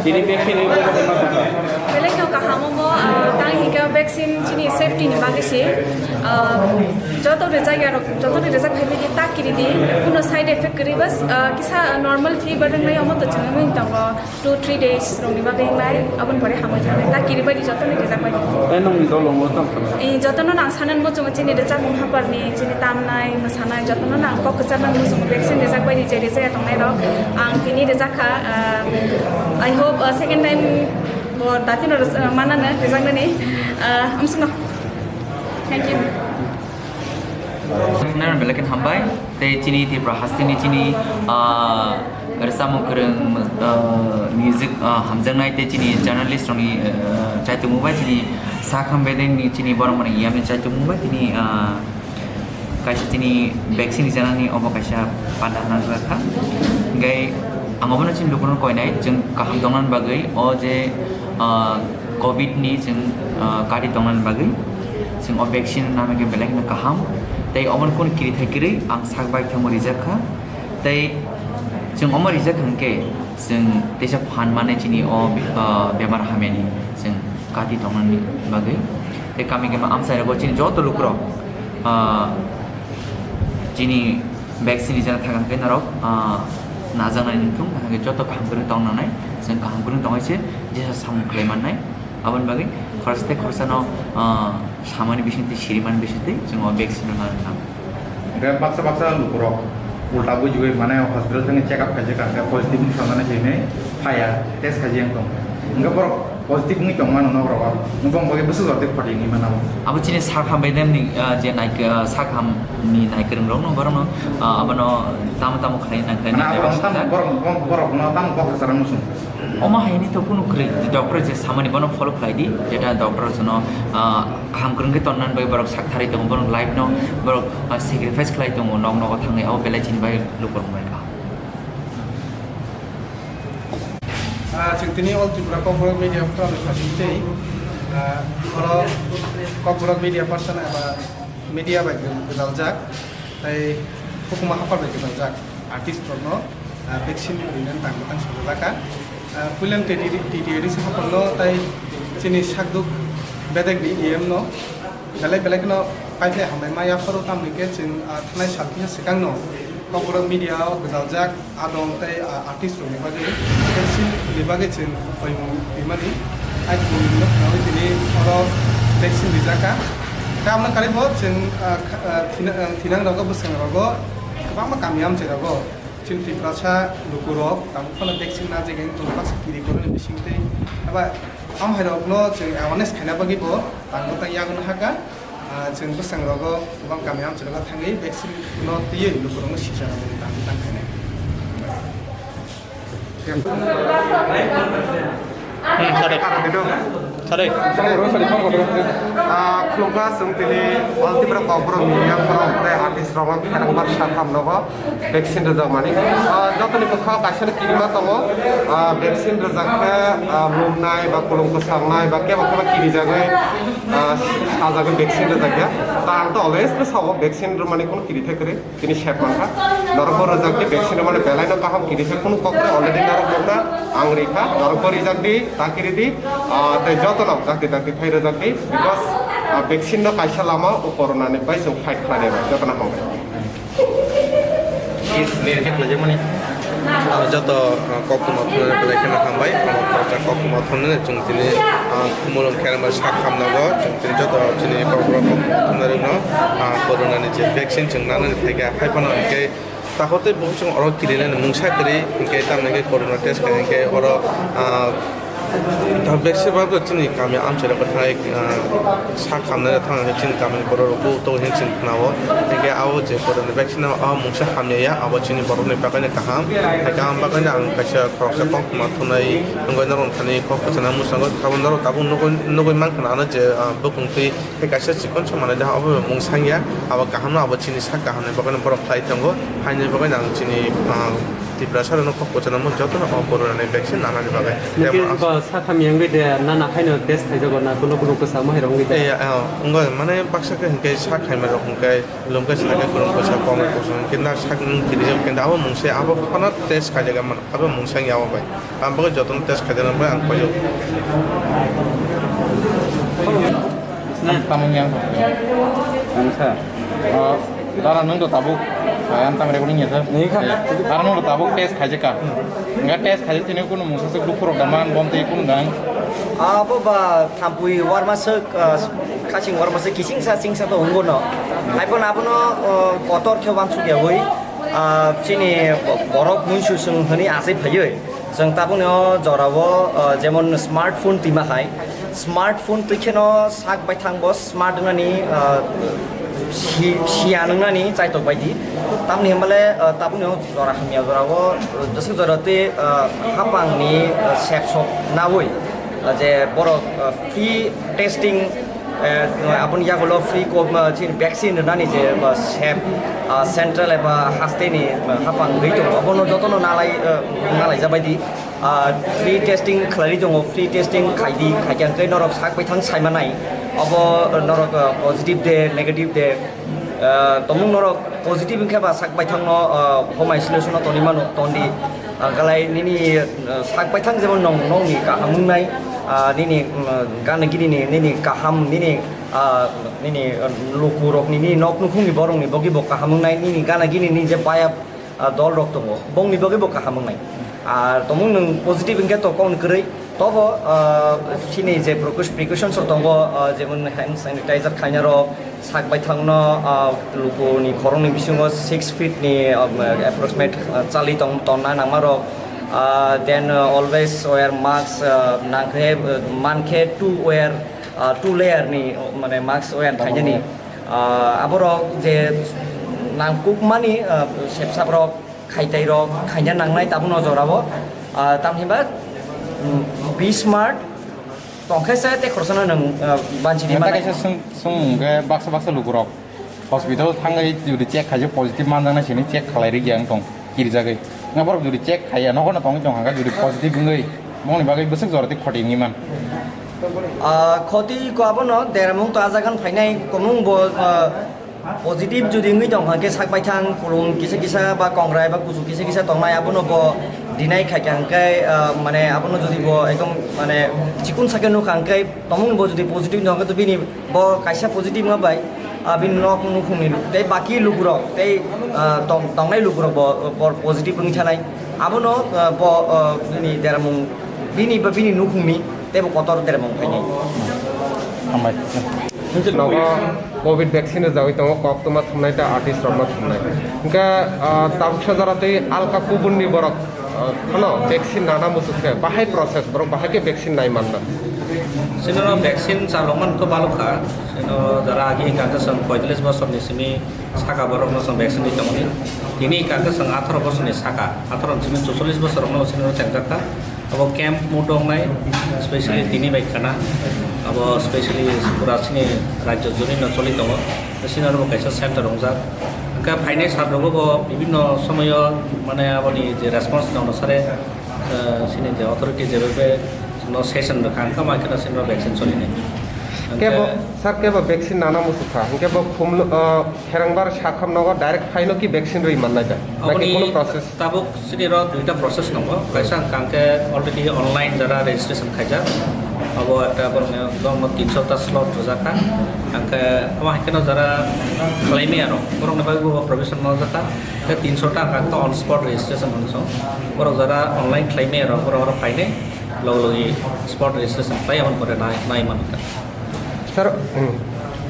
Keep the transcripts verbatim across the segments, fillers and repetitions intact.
Tini vaccine ni bagwi ma tongkha? Belai no kaham omo, ah, tang hika vaccine chini safety ni bagwi se, ah, joto rijak ya rok, joto rijak hai bai ta kiri di, kuno side effect kwrwi bas, ah, kisa normal fever wngnai omo to chini mui tongo two three days rok ni bagwi wngnai, aboni pore hamwi thangnai, ta kiri bai di joto ni rijak bai di. Tei nongni dol longo tamo kha? Eh, jotono nang sanani muchungo chini rijak mung hapar ni chini tamnai, mwsanai, jotono nang kok kwchar nang muchungo vaccine rijak bai di je rijak ya tongnai rok, ang tini rijak kha, ah, I hope, ah, second time bo datino ris-, ah, manana rijaknani, ah, amsukno. Thank you. Sinai belai khe hambai, tei chini Tripura hasteni chini, ah, rwchapmung kwrwng, ah, music, ah, hamjaknai tei chini journalist rokni, ah, chaitungmo bai chini Sakham Bedengni chini borok mani yamni chaitungmo bai chini, ah, kaisa chini vaccine rijaknani obo kaisa panda hwnjak kha. Hingke ang obono chini lukurokno koinai, chwng kaham tongnani bagwi, o je, ah, covid ni chwng, ah, kati tongnani bagwi, chwng o vaccine rwna hwnke belai kheno kaham. Tei obono kunu kiri thai kwrwi ang sak bai thangma rijak kha. Tei chwng omo rijak hwnkhe chwng teisa phan mane chini o, ah, bemar hamyani chwng kati tongnani bagwi. Tei kami kami amchai rogo chini joto lukurok, ah, chini vaccine rijana thang hwnkhe norok, ah, najaknai wngthung, hwnkhe joto kaham kwrwng tong nangnai, chwng kaham kwrwng tongwi se jesa samung khlai mannai. Aboni bagwi khoroksa tei khoroksano, ah, samani bisingtwi, sirimani bisingtwi chwng o vaccine rwna nang. Hwnkhe baksa baksa lukurok ulta bujigwi mane hospital thangwi check up khaijak kha, hwnkhe positive wngwi sanani hinwi phaiya, test khaijak wng tong. Hwnkhe borok positive wngwi tongmano nok rok, bong bagwi bwswk jora tei khoti wngwi mano. Abo chini sak hambai demni, ah, je naik-, ah, sak hamni naikwrwng rokno borokno, ah, abono tamo tamo khlai nang khlai Mane nang abo khlai tamo sajak. Borok, borok, borokno tamo kok kwcharo muchung. Omo haini to kunu kwrwi, doctor je samani bono follow khlai di, jeta doctor sono, ah, kaham kwrwng khe tonnani bai borok sak tharwi tongo, borok life no borok, ah, sacrifice khlai tongo, nok nogo thangwi abo belai chini bai lukurok bai kha. Ah, chwng tini All Tripura Kokborok Media Forum ni phaising tei, ah, oro Kokborok media person eba media bai gwdaljak, tei hukuma hapar bai gwdaljak artist rokno, ah, vaccine rinani tang bwtang sajak kha. Ah, puilam T T D C hapar no tei chini sakduk bedek ni E M no belai belai kheno paiphlai hambai ma yapharo, tamni khe chwng, ah, thanai sal kisa swkang no Kokborok media o gwdaljak adong tei, ah, artist rokni bagwi vaccine ni bagwi chwng poimung rimani. Ai poimung no khnaui tini oro vaccine rijak kha. Tei aboni karwi bo chwng, ah, kha-, ah, thina-, ah, thinang rogo, bwswng rogo, kwbangma kami amchai rogo chini Tiprasa lukurok tabuk phano vaccine na jagani tong baksa kiri koroni bising tei aba am hai rokno chwng awareness khaina bagwi bo tang bwtang yago no hakha. Ah, chwng bwswng rogo, gubang kami amchai rogo thangwi vaccine no twiwi lukurokno sijak rwmani tang tang khainai. Hmm, sare. Sare. Ah, khulumkha, chwng tini All Tripura Kokborok media forum tei artist rokno kherang bar satham nogo. Vaccine rwjakmani. Ah, jotoni bwkhao kaisa no kirima tongo. Ah, vaccine rwjak khe, ah, mumnai ba kulum kwsangnai ba kebo kebo kirijagwi, ah, sajagwi vaccine rwjakya. Ta ang to always no sao vaccine rwmani kunu kiri thai kwrwi. Tini sep mankha. Norokbo rwjakdi vaccine rwmani belai no kaham kiri khe kunu kok kwrwi already norok nukna ang rikha. Norokbo rijakdi, ta kiridi, ah, tei jotono dakti dakti phai rwjakdi because, ah, vaccine no kaisa lama o corona ni bai chwng fight khlainai jotono hambai. Khe khlaijak mani, ah, joto, ah, koktwma thumnani belai kheno hambai. Omo khoroksa koktwma thumnani chwng tini, ah, khumulwng khe sak hamnago chwng tini joto chini kokborok koktwma thumnarokno, ah, corona ni je vaccine chwng nanani phaikha, hai phano hinkhe takhuk tei bukhuk chwng oro kirinani mungsa kwrwi hinkhe tamoni khe corona test kha hinkhe oro, ah, Ta besi ba bo chini kami amchai rok thai, ah, sak hamnai thang chini kami borok rok bo to hin chini khna o. Hingke abo je borok ni vaccine no abo mungsa hamya ya, abo chini borok ni bagwi no kaham. Hai kaham bagwi no ang kaisa khoroksa kok ma thunai wngwi norok thani kok kwchana muchungo tabuk norok tabuk nugwi nugwi mankha ano je, ah, bukung twi tei kaisa chikon sa manai da abo mung sang ya, abo kaham no abo chini sak kaham ni bagwi no borok khlai tongo. Haini bagwi no ang chini, ah, Tiprasa rokno kok kwchangma jotono o corona ni vaccine nanani bagwi. Nokhe tei bo sakha miyang de na na haino test khaijago na kuno kuno kwsa mo hairong de. Eh, eh, wngkha mane baksa khe hinkhe sak khaima rok hinkhe lungkhe sakhe kwrwng kwsa kok kwsa hinkhe na sak nung kirijak hinkhe abo mungse abo phano test khaijak mano abo mungsa wngya abo bai. Ang bagwi jotono test khaijak bai ang paijak. Ang tamung yang. Ang sa. Oh, dara nung do tabuk. Ang tam recording ya, sir. Ni kha. Dara nung do tabuk test khaijak ka. Nga test khaijak tini kuno mungsa suk dukhu rok da man bom tei kun gang. Abo ba thampui warma suk, ah, kasing warma suk kising sa sing sa to hunggo no. Hai pon abono, oh, kotor khe wansuk ya hui. Ah, chini borok muisu sung hani asai phaioi. Chwng tabukni o jorao, ah, jemon smartphone twima hai, smartphone twi kheno sak baithang bo smart wngnani, ah, si-, siyan wngnani chaitok baidi. Tamni hwnbale, ah, tabukni o jora hamya jorao, ah, jeswk jora tei, ah, hapangni, ah, sep sok naui, ah, je borok, ah, free testing, eh, aboni yagulo free co-, ah, chini vaccine rwnani je, ah, sep, ah, central eba hasteni, ah, hapang ri tongo, abono jotono nalai, ah, nalaijak baidi. Ah, free testing khlai tongo, free testing khaidi, khaikhe norok sak baithang saimanai. Obo norok, ah, positive de, negative de, ah, tomung norok positive wngkhe ba sak baithangno, ah, home isolation o tonwi mano, tondi. Ah, galai nini, ah, sak baithang jemon nong, nongni kaham wngnai, ah, nini, mm, gana gini ni, nini kaham, nini, ah, nini, ah, luku rokni, nini nok nukhungni borokni bogwi bo kaham wngnai, nini gana gini ni je baya, ah, dol rok tongo, bongni bogwi bo kaham wngnai. Ar tomung nwng positive wngkhe to kokni kwrwi, tobo, ah, chini je precau-, precautions rok tongo, ah, jemon hand sanitizer khaina rok, sak baithangno, ah, lukuni khoroknwi bisingo six feet ni, ah, approximate, ah, chali tong-, tonna nangmarok. Ah, then, ah, always wear mask, ah, nangkhe, ah, mankhe two wear, ah, two layer ni, oh, mane mask wear khainani. Ah, aborok je nangkukmani, ah, sepsaprok, khaitairok khaina nangnai tabukno jorao. Ah, tamhinba, mm, be smart, tongkhe se tei khoroksa no nwng, ah, banchini manai. Kaisa swng, swng hwnkhe baksa baksa lukurok hospital thangwi jodi check khaijak positive manjaknai sini check khalai rikya wng tong kirijagwi. Nga borok jodi check khaiya nogo no tongwi tong hangkha jodi positive wngwi bongni bagwi bwswk jora tei khoti wngwi man. Ah, khoti ko abono deramung to ajagan phainai komung bo, ah, positive jodi wngwi tong hangkhe sak baithang kulung kisa kisa ba kongrai ba kuchuk kisa kisa tongnai abono bo deny khaikha hangkhe, ah, mane abono jodi bo ekdom mane chikun sakhe nukha hangkhe tomung bo jodi positive wngkha to bini bo kaisa positive wngma bai, ah, bini nok nukhungni tei baki lukurok tei, ah, tong-, tongnai lukurok bo, bo positive wngwi thanai. Abono, ah, bo, ah, bini deramung bini ba bini nukhungni tei bo kotor deramung khainai. Hambai. Nogo covid vaccine rwjagwi tongo, koktwma thumnai tei artist rokno thumnai. Hwnkhe, ah, tabuksa jora tei alka kubunni borok, ah, phano vaccine nana muchuk khe bahai process, borok bahai khe vaccine nai manna. Chini no vaccine chalokmani to balok kha. Chini no jara agi hwnkha khe chwng poitallis bosorni simi saka borokno chwng vaccine ri tongmani. Tini hwnkha khe chwng atharo bosorni saka, atharo ni simi chuchollis bosor rokno chini no chengjak kha. Abo camp mode wngnai, specially tini bai khana. Abo specially pura chini rajyo joni no choli tongo. Chini oro bo kaisa center wngjak. Hwnkhe phainai sal rogo bo bibinno somoyo mane aboni je response ni onusare, eh, chini je authority je bai no session rwkha, hwnkhe ma kheno chini oro vaccine solinai. Kebo, Hwnkhe sir, kebo vaccine nana muchuk kha. Hwnkhe bo khumlo, eh, Herangbar sakham nogo direct phaino ki vaccine rwi mannai da? Naki Aboni kuno process? Tabuk chini ro duita process tongo. Kaisa hwnkha khe already online jara registration khaijak. Abo ekta borokni borokno tinso ta slot rwjak kha. Hwnkhe abo hai kheno jara khlai maya rok, borokni bagwi bo provision manjak kha. Khe tinso ta hwnkha khe on spot registration hwnwi song. Borok jara online khlai maya rok, borok oro phainai logi logi spot registration khlai aboni pore nai, nai mano kha. Sir, hmm,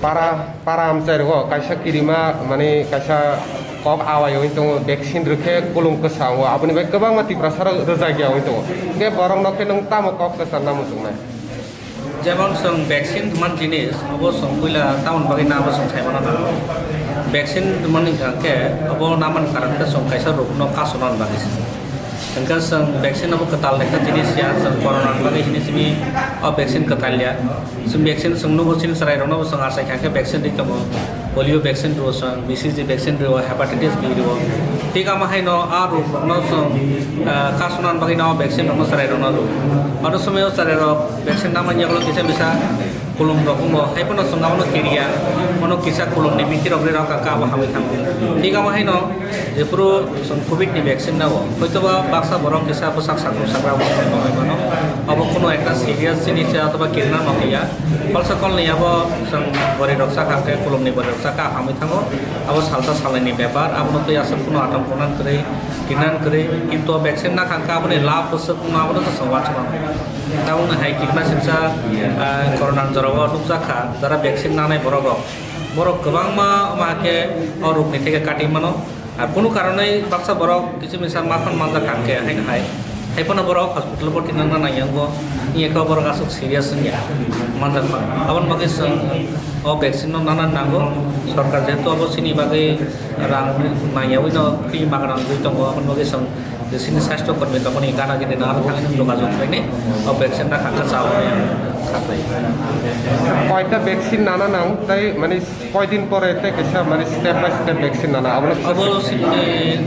para Para amchai rwgo kaisa kirima, mane kaisa kok awai wngwi tongo, vaccine rwkhe kulung kwchang o, aboni bai kwbangma Tiprasa rok rwjakya wngwi tongo. Hwnkhe borok no khe nwng tamo kok kwcharna muchungnai? Jemon chwng vaccine hwnma jinis, obo chwng puila tamoni bagwi na abo chwng sai mano na. Vaccine hwnmani hwnkha khe obo namani karon khe chwng kaisa rokno kasonani bagwi se. Hwnkhe chwng vaccine abo kwtal lekha jinis ya, chwng corona ni bagwi hini simi o vaccine kwtal ya. Chwng vaccine chwng nugo chini chwrairokno bo chwng achai kha khe vaccine ri tongo, polio vaccine rwo chwng, B C G vaccine rwo, hepatitis B rwo. Thik amo haino a rok rokno chwng, ah, kasuna bagwi no vaccine rokno chwrairokno rwo. Aro somoi o chwrairok vaccine namani yagulo kisa misa kulum rok wngbo, hai phano chwng abono kiriya, bono kisa kulum ni bithi rok ri rok kha abo hamwi thango. Thik amo haino jephuru chwng covid ni vaccine nao, hoito ba baksa borok kisa bwsak sakru sakra bo tongwi mano, abo kuno ekta serious jinis ya, otoba kirna nokya, kolsa kolni abo chwng bwrwi rok chakha khe, kulum ni bwrwi rok chakha hamwi thango, abo salsa salnwi ni bepar, abono twi aswk kuno atom kunan kwrwi, kirnan kwrwi, kintu vaccine nakhang khe aboni lab bwswk kuno abono chwng wansukmano. Tabukni hai kikma singsa, ah, corona ni jorao nukjak kha, jara vaccine nanai borok rok. Borok kwbangma, ma khe o rokni theke kati mano. Ar kunu karonwi baksa borok kisu misa ma phano manjak kha khe, haino hai. Hai phano borok hospital bhorti nangna nangya wngo. Wngya khe borok aswk serious wngya manjak kha. Aboni bagwi chwng o vaccine no nana nango. Sorkar jehetu abo chini bagwi rang nangyawi no free magana rwgwi tongo, aboni bagwi chwng je chini sastho kormi tongmani gana gini nang aro thangwi nang jogajog khlainai, o vaccine na kha khe cha hwnwi ang kha khlai. Koita vaccine nana nang tai mani koi din pore tei kaisa mani step by step vaccine nana abo no kisa. Abo chini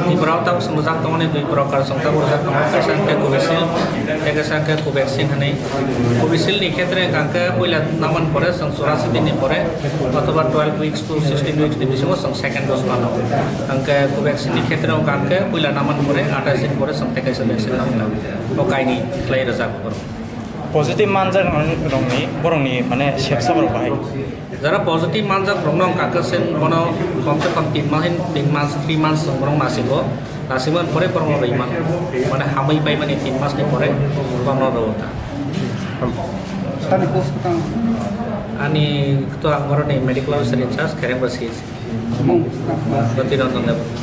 Tripura o tabuk chwng rijak tongmani dui prokar chwng tabuk rijak tongo, kaisa hwnkhe Covishield tei kaisa hwnkhe Covaxin hwnwi. Covishield ni khetre hwnkha hwnkhe puila namani pore chwng churashi din ni pore othoba twelve weeks to sixteen weeks ni bisingo chwng second dose mano. Hwnkhe Covaxin ni khetre hwnkha hwnkhe puila namani pore atais din pore chwng tei kaisa vaccine nangkha. O kainwi khlai rwjak borok. Positive manjak rokni borokni mane sepsa borok bahai. Jara positive manjak rokno hwnkha hwnkhe chwng bono komse kom tin mas, tin mas, three months chwng borok nasingo. Nasimani pore borokno rwi mano. Mane hamwi paimani tin masni pore borokno rwo ta. Sani post kwtang? Ani to ang borokni medical officer in charge, Kherengba C H C. Mung? Jyoti Ranjan Debbarma.